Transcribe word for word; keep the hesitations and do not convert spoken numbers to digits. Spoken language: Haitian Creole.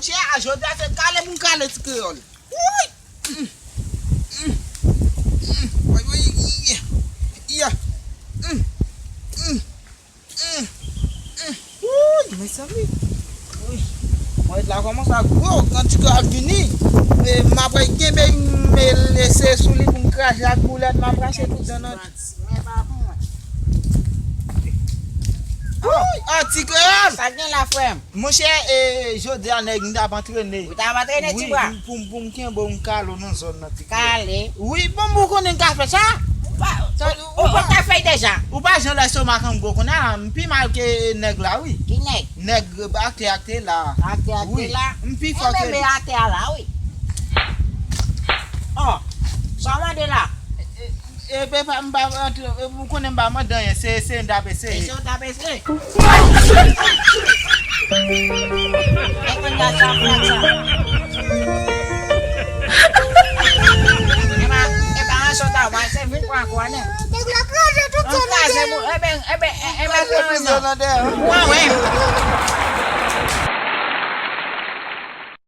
Chè a, jodi a se kale pou m kale ti kreyòl. Wouy! Mm, mm, mm. Woy, woy, iya, iya. Mm, mm, mm, mm. Wouy, mezanmi. Wouy. Mwen la kòmanse ak gwo, kantika ap vini. E, m ap kenbe, m lese sou li pou m krache ak boulèt, m ap rache tout dan nan. Wouy, a ti kreyòl. Sa gen la, frè m? Monchè, e, jodi a nèg, m t ap antrene. Ou t ap antrene, ti bra? Wi, pou, pou m kenbe w, m kale w nan zòn nan, ti kreyòl. Kale? Wi, bon, ou konnen m ka fè sa? Ou pa, ou, ou pa ka fè deja. Ou pa jan lè estomak an gwo konnya la, m pi mal ke nèg la, wi. Ki nèg? Nèg aktè, aktè la. Aktè, aktè la? Wi, m pi fò ke li. Enben, men aktè a la, wi. Oh, sa w mande la? E, e, e, pa, m pa, e, ou konnen m pa mande anyen, se, se eseye m t ap eseye. Eseye w t ap eseye? E konnya sa, frak sa. E pa, e pa anyen sa w ta wè, se vin pran ankò, non. Nèg la kraze tout sa, nèg la. Enben, enben, enben, pran, non. Pran, wi.